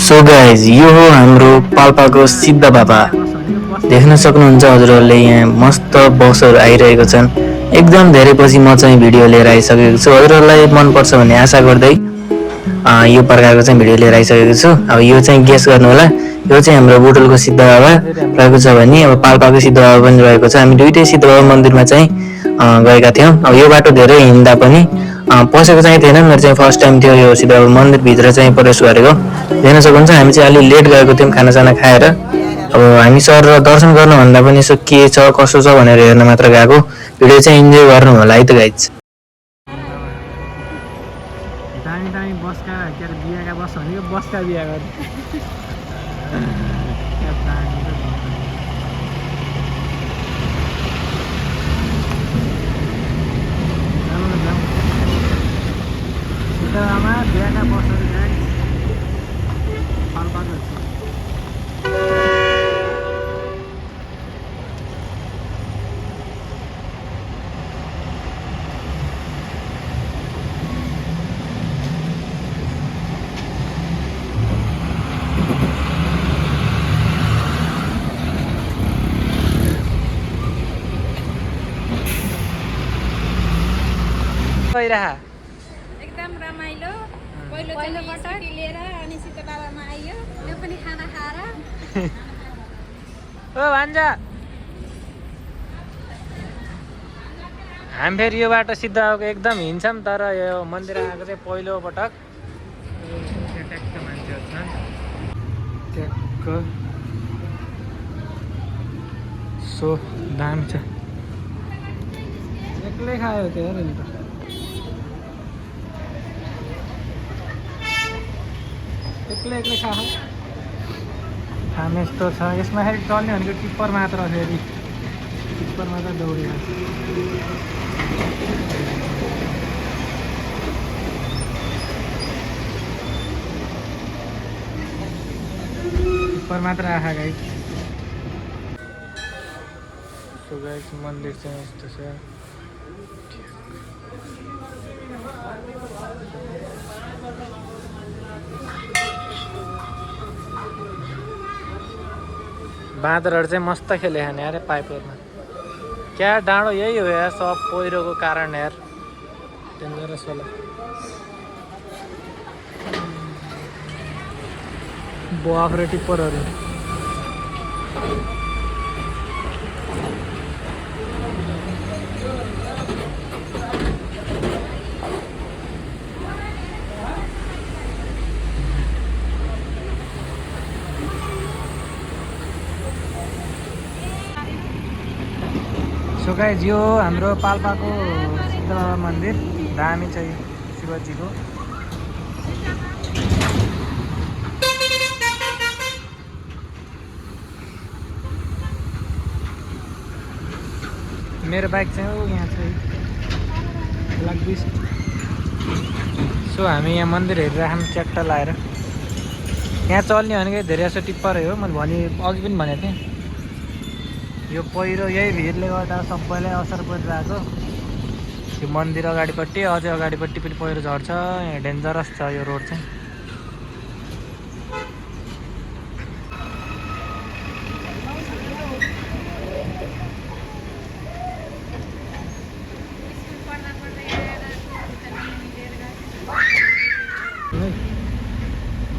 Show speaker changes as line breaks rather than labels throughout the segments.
So guys यो हो हाम्रो पाल्पाको सिद्ध बाबा। देख्न सक्नुहुन्छ हजुरहरूले यहाँ मस्त बसहरू आइरहेको छन्। एकदम धेरै पछि म चाहिँ भिडियो लिएर आइसकेको छु। हजुरहरूलाई मनपर्छ भन्ने आशा गर्दै यो प्रकारको चाहिँ भिडियो लिएर आइसकेको छु। अब यो चाहिँ गेस गर्नु होला, यो चाहिँ हाम्रो बुटुलको सिद्ध बाबा रहेको छ भने अब पाल्पाको सिद्ध बाबा पनि रहेको छ। हामी दुइटै सिद्ध बाबा मन्दिरमा चाहिँ गएका थियौँ। अब यो बाटो धेरै हिँड्दा पनि पसेको चाहिँ थिएन, मेरो चाहिँ फर्स्ट टाइम थियो यो सिद्ध बाबा मन्दिरभित्र चाहिँ प्रवेश गरेको। देख्न सक्नुहुन्छ हामी चाहिँ अलि लेट गएको थियौँ खानासाना खाएर। अब हामी सर दर्शन गर्नुभन्दा पनि यसो के छ कसो छ भनेर हेर्न मात्र गएको। भिडियो चाहिँ इन्जोय गर्नु होला है त गाइज।
दामी दामी बसका के अरे बिहाका बस भनेको बसका बिहा गर्ने सीतारामा बिहाका बसहरू गाई पाल्पाको
एकदम रमाइलो। पहिलोपटक लिएर अनि सीता बाबामा आइयो, त्यो पनि खाना खाएर।
ओ भान्जा हामी फेरि यो बाटो सिद्ध आएको एकदम हिँड्छौँ, तर यो मन्दिर आएको चाहिँ पहिलो पटक। ट्याक्क मान्छेहरू छन्, ट्याक्क सो दामी छ। एक्लै खायो त्यो हेर नि त, एक्लै एक्लै खाने यस्तो छ। यसमा फेरि चल्ने भनेको टिप्पर मात्र, फेरि टिप्पर मात्र दौडिरहेको छ। टिप्पर मात्र आँखा गाइस। सो गाइस मन्दिर चाहिँ यस्तो छ। बाँदरहरू चाहिँ मस्त खेले खाने यार पाइपहरूमा। क्या डाँडो यही हो यार, सब पहिरोको कारण यार, डेन्जरस होला। बफ र टिप्परहरू सो गाइज यो हाम्रो पाल्पाको सिद्ध बाबा मन्दिर दामी छ। शिवजीको मेरो बाइक चाहिँ हो यहाँ छ लाग्दिस। सो हामी यहाँ मन्दिर हेरिराख्यौँ च्याट्ट लाएर। यहाँ चल्ने भनेको धेरै जस्तो टिप्परै हो। मैले अघि पनि भनेको थिएँ, यो पहिरो यही भिडले गर्दा सबैलाई असर परिरहेको। यो मन्दिर अगाडिपट्टि अझै अगाडिपट्टि पनि पहिरो झर्छ। यहाँ डेन्जरस छ यो रोड चाहिँ।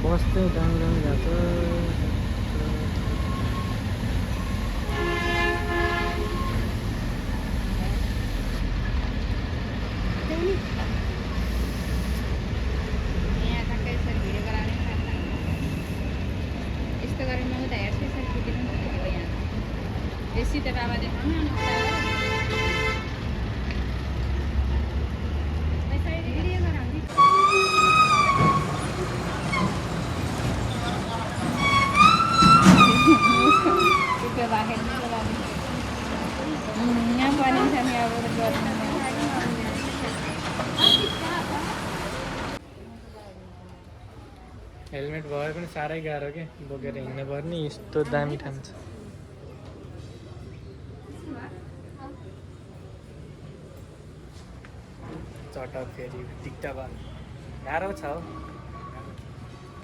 बस चाहिँ दामी दामी गएको छ।
यस्तो गरेर म त हेर्छु सर खिचिदिनु भनेको यहाँ यो सीता बाबा देखाउनु अनि भिडियो गराउने। यहाँ बनिन्छ नि अब गर्नु।
हेलमेट भए पनि साह्रै गाह्रो के बोकेर हिँड्नु पर्ने। यस्तो दामी ठान्छ। चटक फेरि टिकटक गाह्रो छ।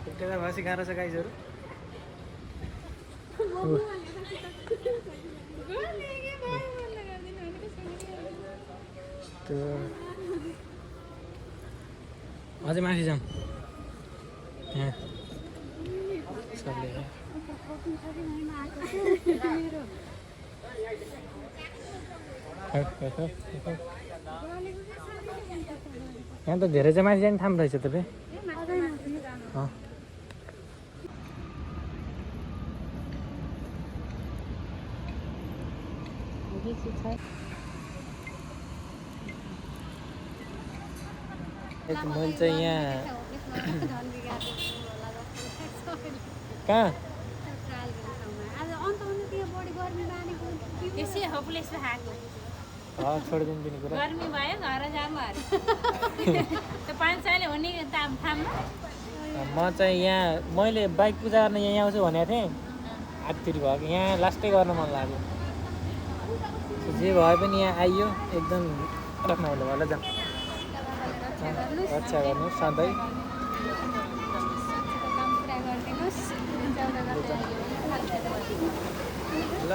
टिकटक भाषी गाह्रो छ गाइजहरू अझै माथि जाउँ यहाँ सबले यहाँ त धेरै चाहिँ माथि जाने ठाउँ रहेछ त फेरि मैले चाहिँ यहाँ कहाँ
त्यसै होपलेस खाएको
छोडिदिनु दिने कुरा
गर्मी भयो घर जाऊँ अरे त्यो 500ले हुने ठाउँमा
म चाहिँ यहाँ मैले बाइक पूजा गर्न यहाँ आउँछु भनेको थिएँ आधतिर भएको यहाँ लास्टै गर्न मन लाग्यो जे भए पनि यहाँ आइयो एकदम रक्न हुँदा होला जाउँ रक्षा गर्नु सधैँ ल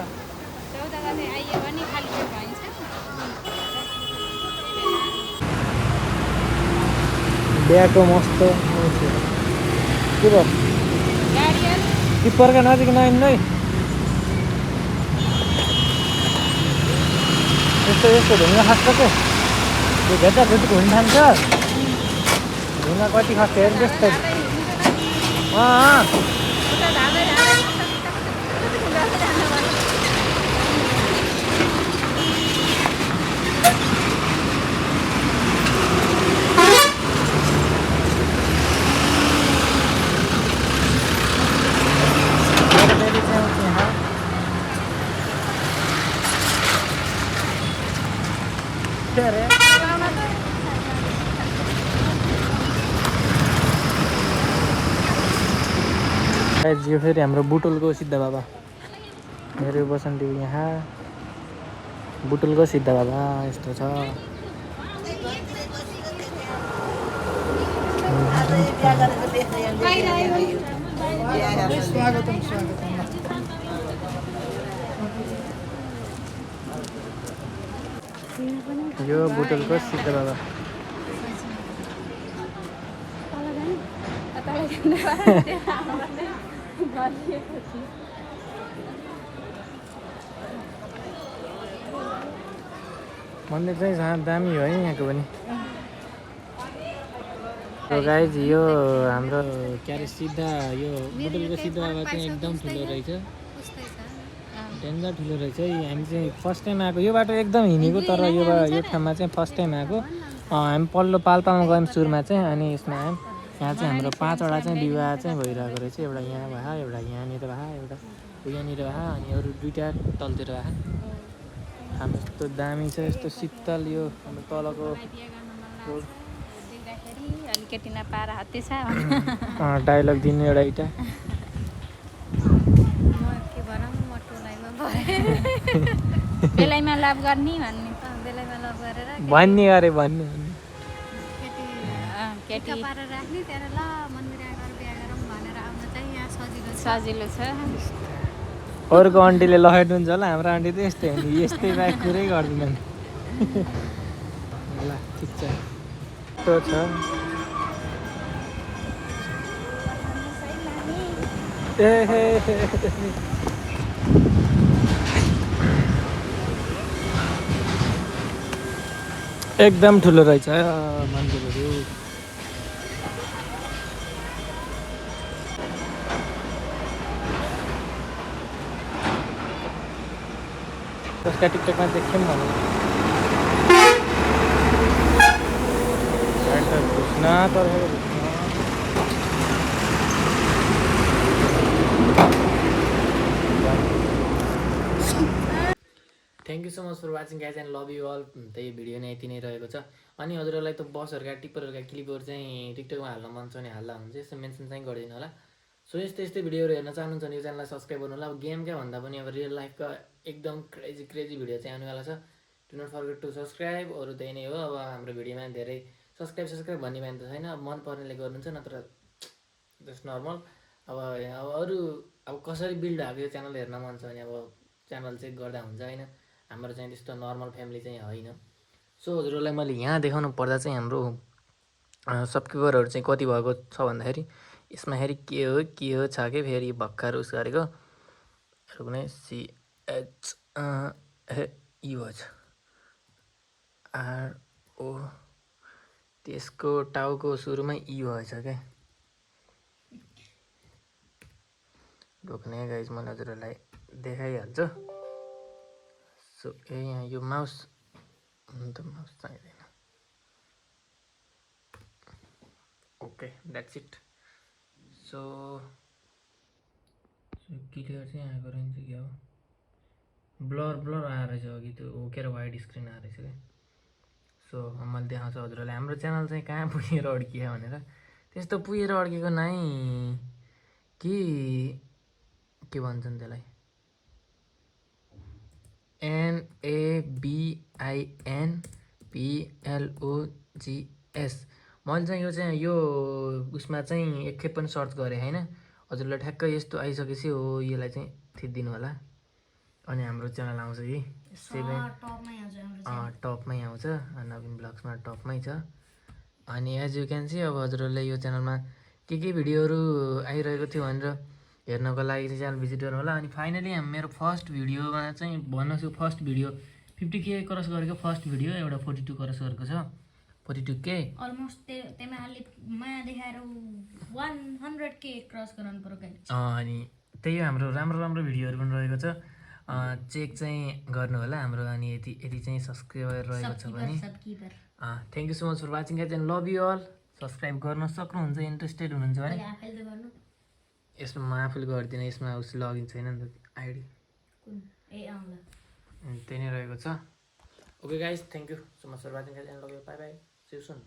14 गते आइयो भने खाली पेट भइन्छ
बिहाको मस्त के भयो
गाडीहरू
टिप्परका नजिक नहिँड्नु है यस्तो ढुङ्गा खस्छ के त्यो भेट्टा भेटेको हुन थाल्छ ढुङ्गा कति खस्छ हेर्नु त्यस्तै
उता धाँदै
यो फेरि हाम्रो बुटुलको सिद्ध बाबा मेरो बसन्ती यहाँ बुटुलको सिद्ध बाबा यस्तो छ यो बुटुलको सिद्ध बाबा मन्दिर चाहिँ दामी हो है यहाँको पनि गाइज यो हाम्रो के अरे सिद्धा यो बुटुलको सिद्ध बाबा चाहिँ एकदम ठुलो रहेछ डेन्जर ठुलो रहेछ हामी चाहिँ फर्स्ट टाइम आएको यो बाटो एकदम हिँडेको तर यो ठाउँमा चाहिँ फर्स्ट टाइम आएको हामी पल्लो पाल्पामा गयौँ सुरुमा चाहिँ अनि यसमा आयौँ यहाँ चाहिँ हाम्रो 5वटा चाहिँ विवाह चाहिँ भइरहेको रहेछ एउटा यहाँ भयो एउटा यहाँनिर भयो एउटा यहाँनिर भयो अनि अरू 2टा तलतिर भयो हाम्रो यस्तो दामी छ यस्तो शीतल यो हाम्रो तलको
अलिकति नपाएर हत्ते छ
डायलग दिनु एउटा इटा
बेलायमा लभ गर्ने भन्ने बेलायमा लभ गरेर
भन्ने अरे भन्ने
केटी पारेर राख्ने त्यहाँ ल मन्दिर आएर बिहा गरौँ भनेर आउन चाहिँ यहाँ सजिलो छ
अरूको आन्टीले लखेट्नुहुन्छ होला हाम्रो आन्टी त यस्तै हो नि यस्तै बाहेक कुरै गर्दैनन् ल ठिक छ यस्तो छ एकदम ठुलो रहेछ मन्दिरहरू त्यसका टिकटकमा देख्यौँ भने thank you so much for watching guys and love you all त्यही भिडियो नै यति नै रहेको छ अनि हजुरहरूलाई त बसहरूका टिप्परहरूका क्लिपहरू चाहिँ टिकटकमा हाल्न मन छ भने हाल्दा हुन्छ यसो मेन्सन चाहिँ गरिदिनु होला सो यस्तै भिडियोहरू हेर्न चाहनुहुन्छ भने यो च्यानललाई सब्सक्राइब गर्नु होला अब गेमकै भन्दा पनि अब रियल लाइफका एकदम क्रेजी भिडियो चाहिँ आउनेवाला छ do not forget to subscribe अरू त्यही नै हो अब हाम्रो भिडियोमा धेरै सब्सक्राइब भन्ने मान्छे त छैन अब मन पर्नेले गर्नुहुन्छ नत्र
जस्ट नर्मल। अब अरू अब कसरी बिल्ड भएको यो च्यानल हेर्न मन छ भने अब च्यानल चेक गर्दा हुन्छ होइन। हाम्रो चाहिँ त्यस्तो नर्मल फ्यामिली चाहिँ होइन। सो हजुरहरूलाई मैले यहाँ देखाउनु पर्दा चाहिँ हाम्रो सब्सक्राइबरहरू चाहिँ कति भएको छ भन्दाखेरि यसमा फेरि के हो छ कि फेरि भर्खर उस गरेको कुनै CH ई भएछ RO त्यसको टाउको सुरुमै ई भएछ क्या। रोक्ने गाइज मैले हजुरहरूलाई देखाइहाल्छु। सो यहाँ यो माउस माउस चाहिँदैन। Okay that's it. So clear चाहिँ आएको रहेछ क्या हो, ब्लर आएर रहेछ अघि त्यो के अरे वाइड स्क्रिन आएर रहेछ क्या। सो मैले देखाउँछु हजुरहरूलाई हाम्रो च्यानल चाहिँ कहाँ पुगेर अड्कियो भनेर। त्यस्तो पुगेर अड्केको नै कि के भन्छन् त्यसलाई NABINPLOGS। मैले चाहिँ यो उसमा चाहिँ एकखेप पनि सर्च गरेँ होइन। हजुरलाई ठ्याक्कै यस्तो आइसकेपछि हो यसलाई चाहिँ थिचिदिनु होला अनि हाम्रो च्यानल आउँछ कि टपमै आउँछ। नवीन ब्लग्समा टपमै छ। अनि एज यु क्यान सी अब हजुरहरूले यो च्यानलमा के भिडियोहरू आइरहेको थियो भनेर हेर्नको लागि चाहिँ च्यानल भिजिट गर्नु होला। अनि फाइनली मेरो फर्स्ट भिडियोमा चाहिँ भन्नुहोस् फर्स्ट भिडियो 50K क्रस गरेको फर्स्ट भिडियो एउटा 42 क्रस गरेको छ 42K
अलमोस्ट त्यहीमा देखाएर 100K क्रस गराउनु पर्यो।
अनि त्यही हो हाम्रो राम्रो भिडियोहरू पनि रहेको छ। चेक चाहिँ गर्नु होला हाम्रो। अनि यति चाहिँ सब्सक्राइबर रहेको छ भने thank you so much for watching guys and love you all. Subscribe गर्न सक्नुहुन्छ इन्ट्रेस्टेड हुनुहुन्छ भने। यसमा म आफूले गर्दिनँ, यसमा उस लगइन छैन नि त आइडी त्यही नै रहेको छ। Okay guys thank you so much for watching guys and love you bye bye see you soon.